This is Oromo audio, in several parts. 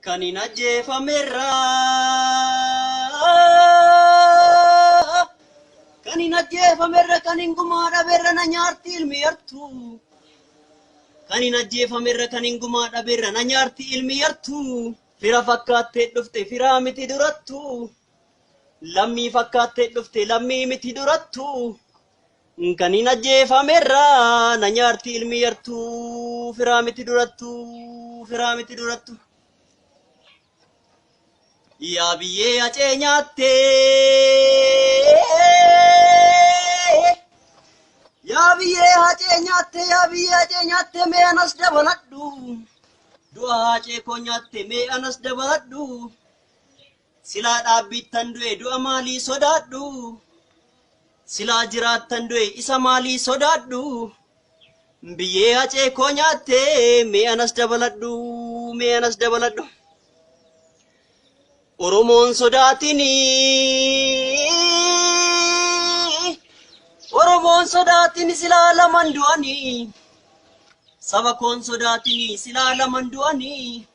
Kan hin ajjeefamerra. Kan hin ajjeefamerra kan hin gumaa dhaberra na nyaarti ilmi yartu. Kan hin ajjeefamerra kan hin gumaa dhaberra na nyaarti ilmi yartu. Fira fakkaattee dhufte firaa miti durattu. Lammii fakkaattee dhufte lammii miti durattu. Kan hin ajjeefamerra na nyaarti ilmi yartu. Firaa miti durattu. Firaa miti durattu. Yaa biyyee acee nyaattee. Yaa biyyee hacee nyaatte yaa biyyee hacee nyaatte mee anas dabaladhu. Du'a hacee koo nyaatte mee anas dabaladhu. Silaa dhaabbiittan du'e du'a maalii sodaadhu. Silaa jiraattan du'e isa maalii sodaadhu. Biyyee hacee koo nyaatte mee anas dabaladhu mee anas dabaladhu. Oromoon sodaatini. Oromoon sodaatini silaa laman du'anii. Saba koon sodaatini silaa laman du'anii.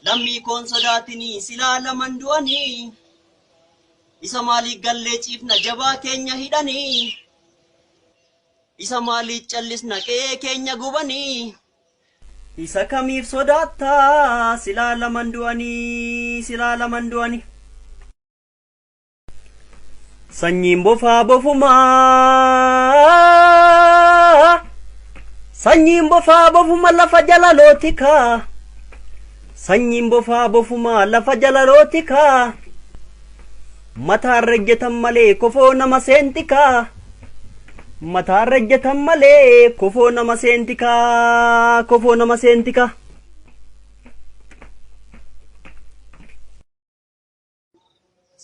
Lammii koon sodaatini silaa laman du'anii. Isa maalii gallee ciifna jabaa keenya hidhanii. Isa maalii callisna qe'ee keenya gubanii. Isa kamiif sodaattaa silaa laman du'anii silaa laman du'anii. Sanyiin bofaa bofumaa. Sanyiin bofaa bofuma lafa jala lootikaa. Sanyiin bofaa bofumaa lafa jala lootikaa. Mataarra ejjetan malee kofoo nama seentikaa. Mataarra ejjetan malee kofoo nama seentikaa. Kofoo nama seentikaa.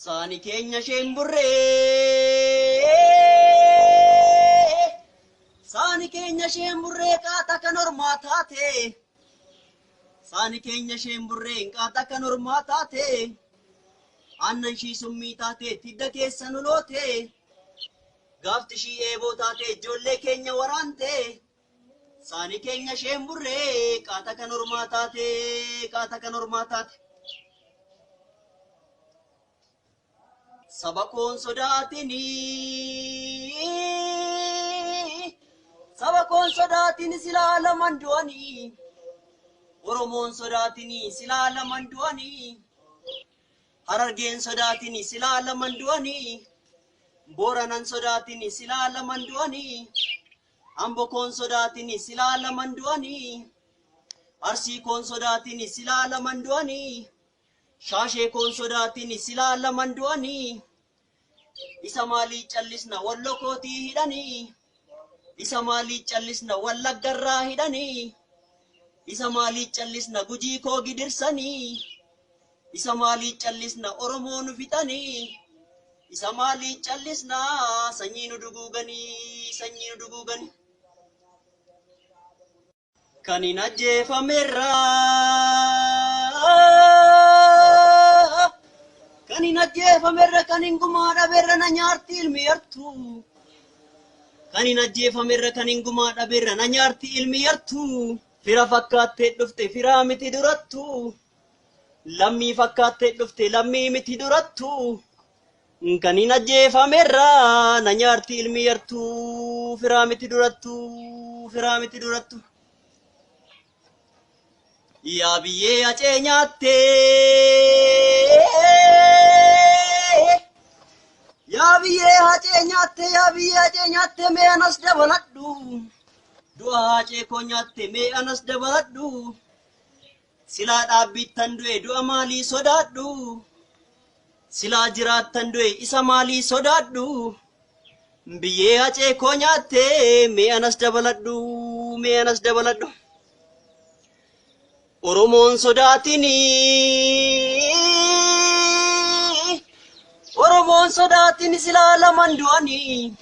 Saani keenya isheen burree. Saani keenya isheen burree qaata kan ormaa taate. Saani keenya isheen burree qaata kan ormaa taate. Aannan ishii summii taate tidda keessa nu loote. Gaafti ishii eeboo taate ijoollee keenya waraante. Saani keenya isheen burree qaata kan ormaa taate qaata kan ormaa taate. Saba koon sodaatini. Saba koon sodaatini silaa laman du'anii. Oromoon sodaatini silaa laman du'anii. Harargeen sodaatini silaa laman du'anii. Booranan sodaatini silaa laman du'anii. Ambo koon sodaatini silaa laman du'anii. Arsii koon sodaatini silaa laman du'anii. Shaashee koon sodaatini silaa laman du'anii. Isa maalii callisna wallo kootii hidhanii. Isa maalii callisna wallaggarraa hidhanii. Isa maalii callisna gujii koo gidirsanii. Isa maalii callisna Oromoo nu fixanii. Isa maalii callisna sanyii nu duguuganii sanyii nu duguuganii. Kan hin ajjeefamerra. Kan hin ajjeefamerra kan hin gumaa dhaberra na nyaarti ilmi yartu. Kan hin ajjeefamerra kan hin gumaa dhaberra na nyaarti ilmi yartu. Fira fakkaattee dhufte firaa miti durattu. Lammii fakkaattee dhufte lammii miti durattu. Kan hin ajjeefamerra na nyaarti ilmi yartu. Firaa miti durattu firaa miti durattu. Yaa biyyee acee nyaattee. Yaa biyyee hacee nyaatte yaa biyyee hacee nyaatte mee anas dabaladhu. Du'a hacee koo nyaatte mee anas dabaladhu. Silaa dhaabbiittan du'e du'a maalii sodaadhu. Silaa jiraattan du'e isa maalii sodaadhu. Biyyee hacee koo nyaatte mee anas dabaladhu mee anas dabaladhu. Oromoon sodaatini. Oromoon sodaatini silaa laman du'anii.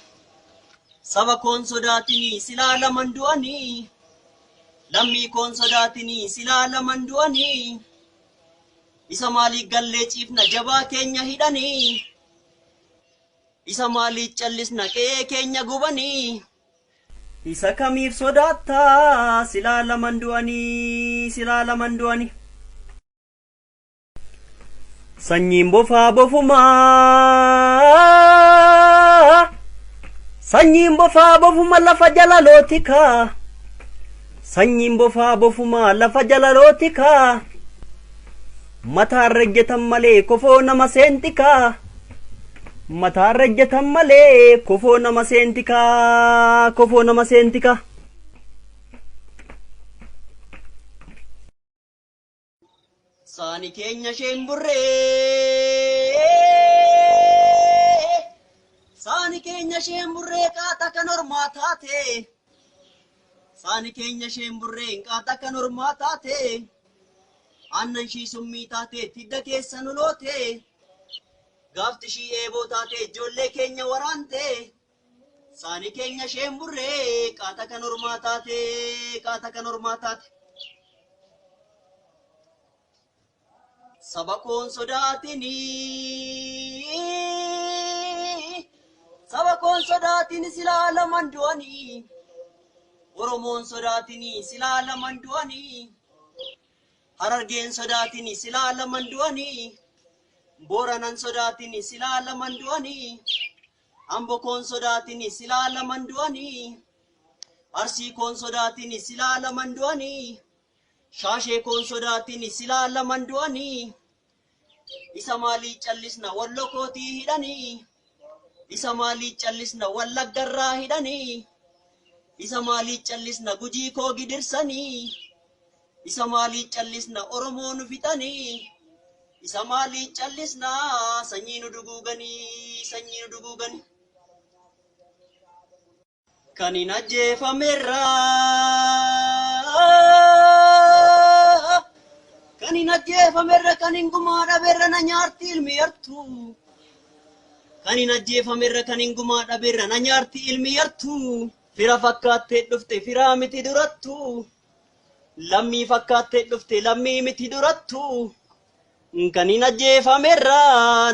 Saba koon sodaatini silaa laman du'anii. Lammii koon sodaatini silaa laman du'anii. Isa maalii gallee ciifna jabaa keenya hidhanii. Isa maalii callisna qe'ee keenya gubanii. Isa kamiif sodaattaa silaa laman du'anii silaa laman du'anii. Sanyiin bofaa bofumaa. Sanyiin bofaa bofuma lafa jala lootikaa. Sanyiin bofaa bofuma lafa jala lootikaa. Mataarra ejjetan malee kofoo nama seentikaa. Mataarra ejjetan malee kofoo nama seentikaa. Kofoo nama seentikaa. Saani keenya isheen burree. Saani keenya isheen burree qaata kan ormaa taate. Saani keenya isheen burree qaata kan ormaa taate. Aannan ishii summii taate tidda keessa nu loote. Gaafti ishii eeboo taate ijoollee keenya waraante. Saani keenya isheen burree qaata kan ormaa taate qaata kan ormaa taate. Saba koon sodaatini. Saba koon sodaatini silaa laman du'anii. Oromoon sodaatini silaa laman du'anii. Harargeen sodaatini silaa laman du'anii. Booranan sodaatini silaa laman du'anii. Ambo koon sodaatini silaa laman du'anii. Arsii koon sodaatini silaa laman du'anii. Shaashee koon sodaatini silaa laman du'anii. Isa maalii callisna wallo kootii hidhanii. Isa maalii callisna wallaggarraa hidhanii. Isa maalii callisna gujii koo gidirsanii. Isa maalii callisna Oromoo nu fixanii. Isa maalii callisna sanyii nu duguuganii sanyii nu duguuganii. Kan hin ajjeefamerraa. Kan hin ajjeefamerra kan hin gumaa dhabeerra na nyaarti ilmi yartuu. Kan hin ajjeefamerra kan hin gumaa dhabeerra na nyaarti ilmi yartuu. Fira fakkaattee dhufte firaa miti durattuu. Lammii fakkaattee dhufte lammii miti durattuu. Kan hin ajjeefamerra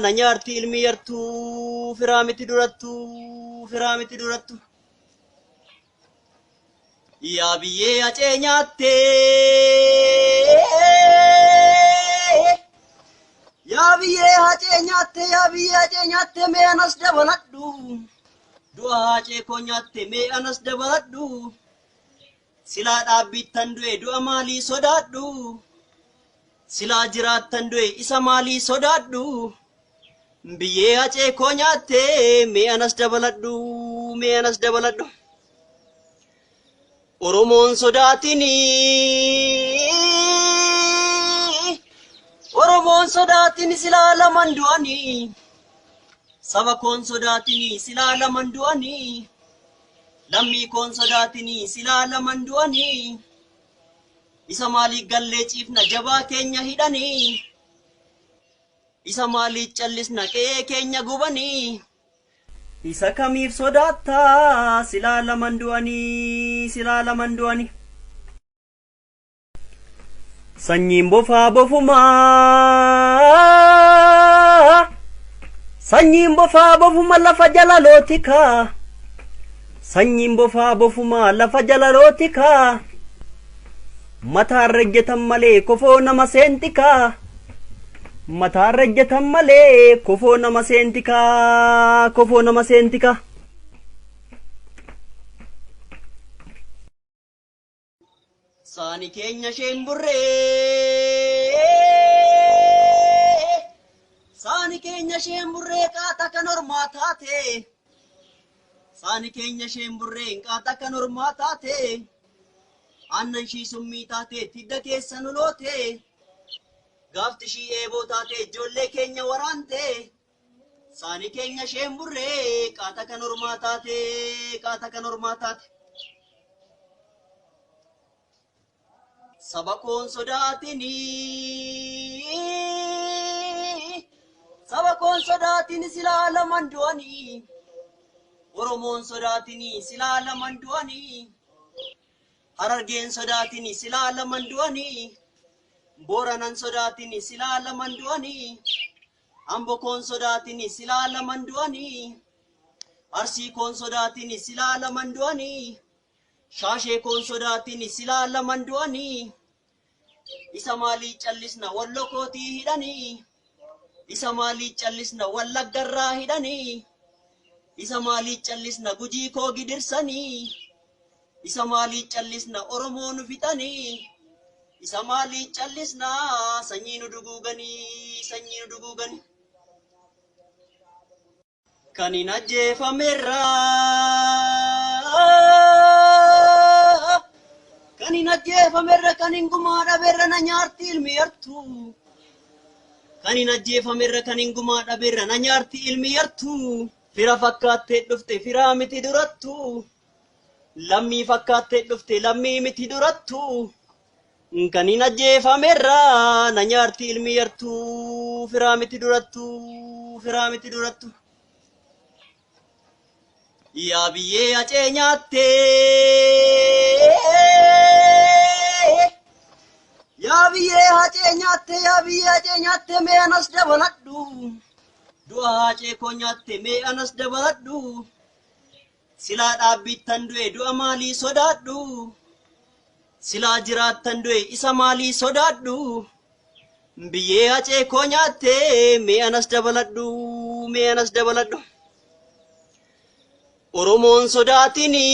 na nyaarti ilmi yartuu. Firaa miti durattuu firaa miti durattuu. Yaa biyyee acee nyaattee. Yaa biyyee hacee nyaatte yaa biyyee hacee nyaatte mee anas dabaladhu. Du'a hacee koo nyaatte mee anas dabaladhu. Silaa dhaabbiittan du'e du'a maalii sodaadhu. Silaa jiraattan du'e isa maalii sodaadhu. Biyyee hacee koo nyaatte mee anas dabaladhu mee anas dabaladhu. Oromoon sodaatini. Oromoon sodaatini silaa laman du'anii. Saba koon sodaatini silaa laman du'anii. Lammii koon sodaatini silaa laman du'anii. Isa maalii gallee ciifna jabaa keenya hidhanii. Isa maalii callisna qe'ee keenya gubanii. Isa kamiif sodaattaa silaa laman du'anii silaa laman du'anii. Sanyiin bofaa bofumaa. Sanyiin bofaa bofuma lafa jala lootikaa. Sanyiin bofaa bofuma lafa jala lootikaa. Mataarra ejjetan malee kofoo nama seentikaa. Mataarra ejjetan malee kofoo nama seentikaa. Kofoo nama seentikaa. Saani keenya isheen burree. Saani keenya isheen burree qaata kan ormaa taate. Saani keenya isheen burree qaata kan ormaa taate. Aannan ishii summii taate tidda keessa nu loote. Gaafti ishii eeboo taate ijoollee keenya waraante. Saani keenya isheen burree qaata kan ormaa taate qaata kan ormaa taate. Saba koon sodaatini. Saba koon sodaatini silaa laman du'anii. Oromoon sodaatini silaa laman du'anii. Harargeen sodaatini silaa laman du'anii. Booranan sodaatini silaa laman du'anii. Ambo koon sodaatini silaa laman du'anii. Arsii koon sodaatini silaa laman du'anii. Shaashee koon sodaatini silaa laman du'anii. Isa maalii callisna wallo kootii hidhanii. Isa maalii callisna Wallaggarraa hidhanii? Isa maalii callisna Gujii koo gidirsanii? Isa maalii callisna Oromoo nu fixanii? Isa maalii callisna sanyii nu duguuganii, sanyii nu duguuganii? Kan hin ajjeefamerra, kan hin ajjeefamerra, kan hin gumaa dhaberra na nyaarti ilmi yartu. Kan hin ajjeefamerra, kan hin gumaa dhaberra na nyaarti ilmi yartu. Fira fakkaattee dhufte firaa miti durattu. Lammii fakkaattee dhufte lammii miti durattu. Kan hin ajjeefamerra na nyaarti ilmi yartu. Firaa miti durattu, firaa miti durattu. Yaa biyyee acee nyaattee. Yaa biyyee hacee nyaatte, yaa biyyee hacee nyaatte, mee anas dabaladhu. Du'a hacee koo nyaatte, mee anas dabaladhu. Silaa dhaabbiittan du'e du'a maalii sodaadhu? Silaa jiraattan du'e isa maalii sodaadhu? Biyyee hacee koo nyaatte, mee anas dabaladhu, mee anas dabaladhu. Oromoon sodaatini.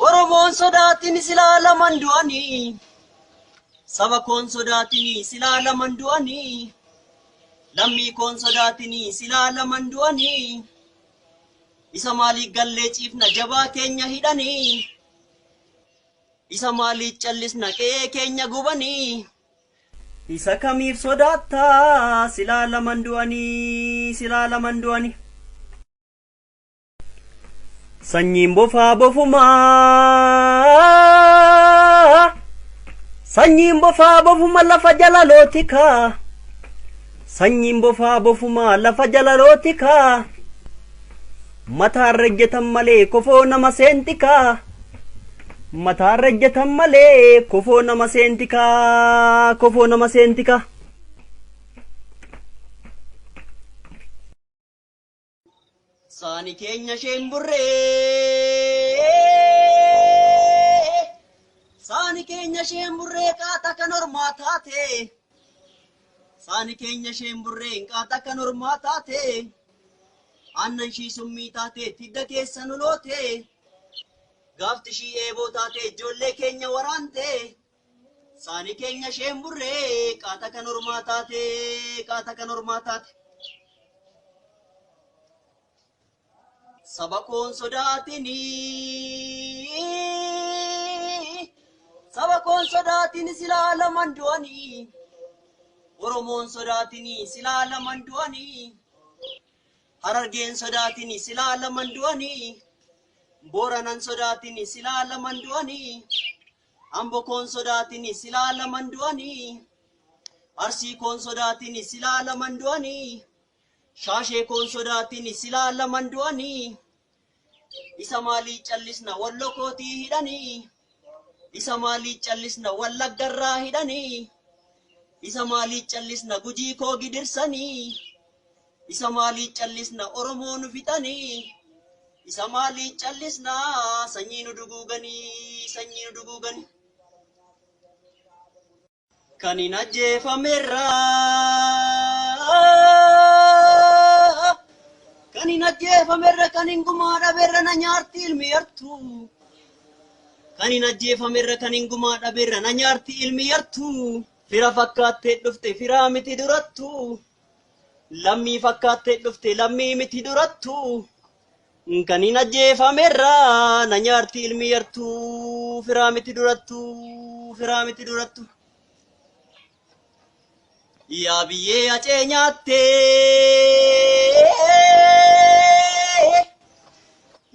Oromoon sodaatini silaa laman du'anii. Saba koon sodaatini silaa laman du'anii. Lammii koon sodaatini silaa laman du'anii. Isa maalii gallee ciifna jabaa keenya hidhanii? Isa maalii callisna qe'ee keenya gubanii? Isa kamiif sodaattaa silaa laman du'anii, silaa laman du'anii? Sanyiin bofaa bofumaa, sanyiin bofaa bofuma lafa jala lootikaa. Sanyiin bofaa bofumaa lafa jala lootikaa. Mataarra ejjetan malee kofoo nama seentikaa. Mataarra ejjetan malee kofoo nama seentikaa, kofoo nama seentikaa. Saani keenya isheen burree, saani keenya isheen burree qaata kan ormaa taate. Saani keenya isheen burree qaata kan ormaa taate. Aannan ishii summii taate tidda keessa nu loote. Gaafti ishii eeboo taate ijoollee keenya waraante. Saani keenya isheen burree qaata kan ormaa taate, qaata kan ormaa taate. Saba koon sodaatini. Saba koon sodaatini silaa laman du'anii. Oromoon sodaatini silaa laman du'anii. Harargeen sodaatini silaa laman du'anii. Booranan sodaatini silaa laman du'anii. Ambo koon sodaatini silaa laman du'anii. Arsii koon sodaatini silaa laman du'anii. Shaashee koon sodaatini silaa laman du'anii. Isa maalii callisna Wallo kootii hidhanii? Isa maalii callisna Wallaggarraa hidhanii? Isa maalii callisna Gujii koo gidirsanii? Isa maalii callisna Oromoo nu fixanii? Isa maalii callisna sanyii nu duguuganii, sanyii nu duguuganii? Kan hin ajjeefamerra, kan hin ajjeefamerra, kan hin gumaa dhaberra na nyaarti ilmi yartu. Kan hin ajjeefamerra, kan hin gumaa dhaberra na nyaarti ilmi yartu. Fira fakkaattee dhufte firaa miti durattu. Lammii fakkaattee dhufte lammii miti durattu. Kan hin ajjeefamerra na nyaarti ilmi yartu. Firaa miti durattu, firaa miti durattu. Yaa biyyee acee nyaatte.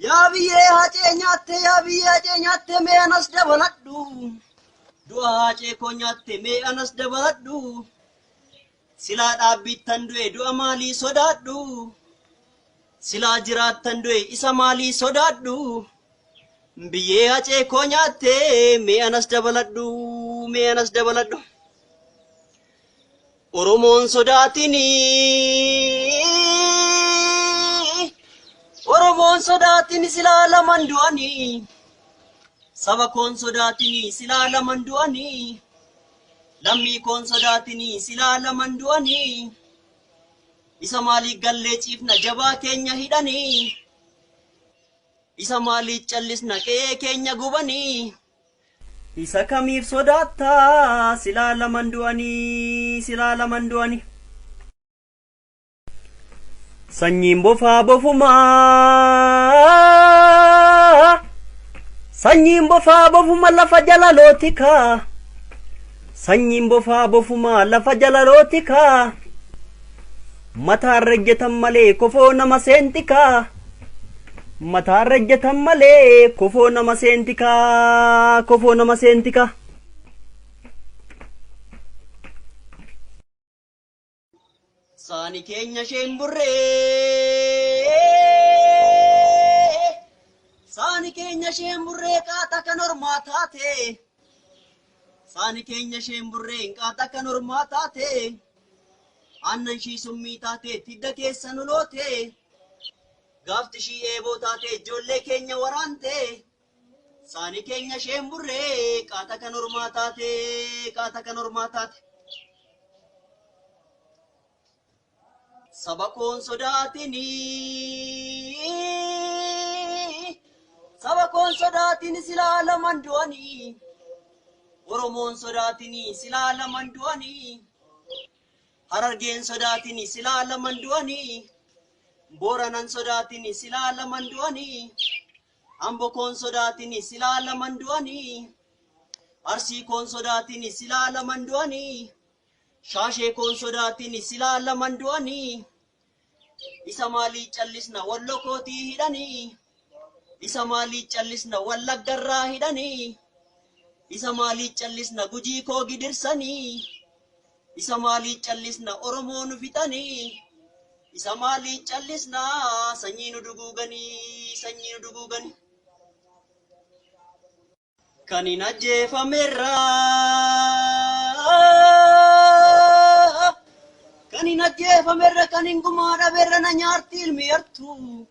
Yaa biyyee hacee nyaatte, yaa biyyee hacee nyaatte, mee anas dabaladhu. Du'a hacee koo nyaatte, mee anas dabaladhu. Silaa dhaabbiittan du'e du'a maalii sodaadhu? Silaa jiraattan du'e isa maalii sodaadhu? Biyyee hacee koo nyaatte, mee anas dabaladhu, mee anas dabaladhu. Oromoon sodaatini. Oromoon sodaatini silaa laman du'anii. Saba koon sodaatini silaa laman du'anii. Lammii koon sodaatinii silaa laman du'anii. Isa maaliif gallee ciifna jabaa keenya hidhanii. Isa maaliif callisna qe'ee keenya gubanii. Isa kamiif sodaattaa silaa laman du'anii silaa laman du'anii. Sanyiin bofaa bofumaa. Sanyiin bofaa bofuma lafa jala lootikaa. Sanyiin bofaa bofuma lafa jala lootikaa. Mataarra ejjetan malee kofoo nama seentikaa. Mataarra ejjetan malee kofoo nama seentikaa. Kofoo nama seentikaa. Saani keenya isheen burree. Saani keenya isheen burree qaata kan ormaa taate. Saani keenya isheen burree qaata kan ormaa taate. Aannan ishii summii taate tidda keessa nu loote. Gaafti ishii eeboo taate ijoollee keenya waraante. Saani keenya isheen burree qaata kan ormaa taate qaata kan ormaa taate. Saba koon sodaatinii. Saba koon sodaatinii silaa laman du'anii. Oromoon sodaatinii silaa laman du'anii. Harargeen sodaatinii silaa laman du'anii. Booranan sodaatinii silaa laman du'anii. Ambo koon sodaatinii silaa laman du'anii. Arsii koon sodaatinii silaa laman du'anii. Shaashee koon sodaatinii silaa laman du'anii. Isa maalii callisna wallo kootii hidhanii. Isa maalii callisna wallaggarraa hidhanii. Isa maalii callisna gujii koo gidirsanii. Isa maalii callisna Oromoo nu fixanii. Isa maalii callisna sanyii nu duguuganii sanyii nu duguuganii. Kan hin ajjeefamerraa. Kan hin ajjeefamerra kan hin gumaa dhabeerra na nyaarti ilmi yartuu.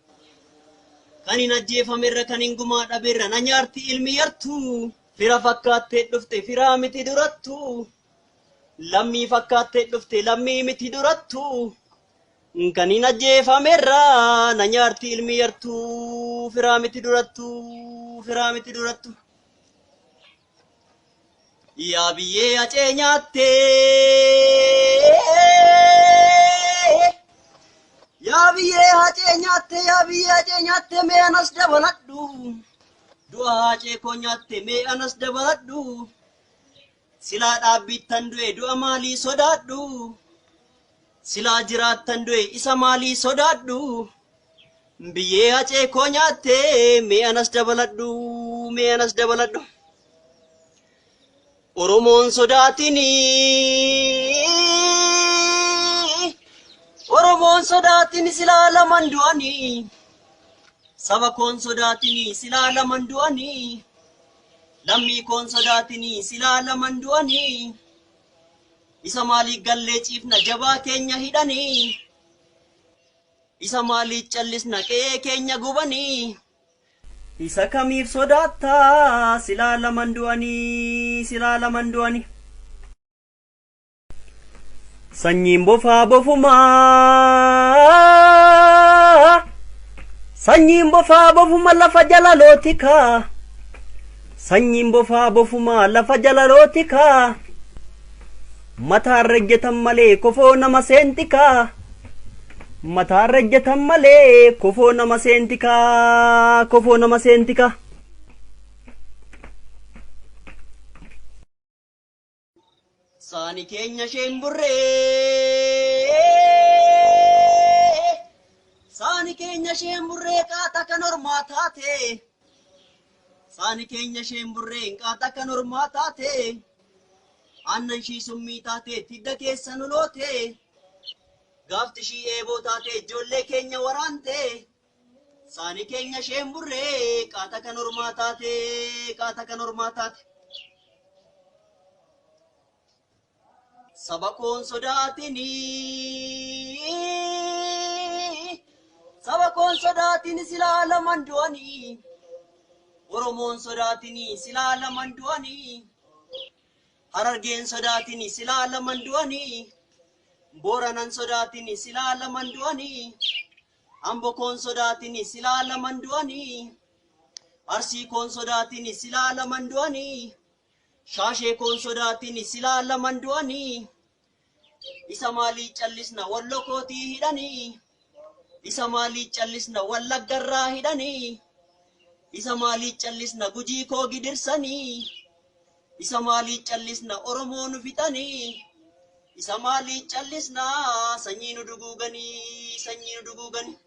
Kan hin ajjeefamerra kan hin gumaa dhabeerra na nyaarti ilmi yartuu. Fira fakkaattee dhufte firaa miti durattuu. Lammii fakkaattee dhufte lammii miti durattuu. Kan hin ajjeefamerra na nyaarti ilmi yartuu. Firaa miti durattuu firaa miti durattuu. Yaa biyyee acee nyaattee. Yaa biyyee acee nyaattee yaa biyyee acee nyaattee mee anas dabaladhu. Du'a acee koo nyaatte mee anas dabaladhu. Silaa dhaabbiittan du'e du'a maalii sodaadhu. Silaa jiraattan du'e isa maalii sodaadhu. Biyyee acee koo nyaattee mee anas dabaladhu mee anas dabaladhu. Oromoon sodaatinii. Oromoon sodaatinii silaa laman du'anii. Saba koon sodaatinii silaa laman du'anii. Lammii koon sodaatinii silaa laman du'anii. Isa maaliif gallee ciifna jabaa keenya hidhanii. Isa maaliif callisna qe'ee keenya gubanii. Isa kamiif sodaattaa silaa laman du'anii silaa laman du'anii. Sanyiin bofaa bofumaa. Sanyiin bofaa bofuma lafa jala lootikaa. Sanyiin bofaa bofuma lafa jala lootikaa. Mataarra ejjetan malee kofoo nama seentikaa. Mataarra ejjetan malee kofoo nama seentikaa. Kofoo nama seentikaa. Saani keenya isheen burree. Saani keenya isheen burree qaata kan ormaa taate. Saani keenya isheen burree qaata kan ormaa taate. Aannan ishii summii taate tidda keessa nu loote. Gaafti ishii eeboo taate ijoollee keenya waraante. Saani keenya isheen burree qaata kan ormaa taate qaata kan ormaa taate. Saba koon sodaatinii. Saba koon sodaatinii silaa laman du'anii. Oromoon sodaatinii silaa laman du'anii. Harargeen sodaatini silaa laman du'anii. Booranan sodaatini silaa laman du'anii. Ambo koon sodaatini silaa laman du'anii. Arsii koon sodaatini silaa laman du'anii. Shaashee koon sodaatini silaa laman du'anii. Isa maalii callisna Wallo kootii hidhanii. Isa maalii callisna Wallaggarraa hidhanii. Isa maalii callisna Gujii koo gidirsanii. Isa maalii callisna Oromoo nu fixanii. Isa maalii callisna sanyii nu duguuganii, sanyii nu duguuganii.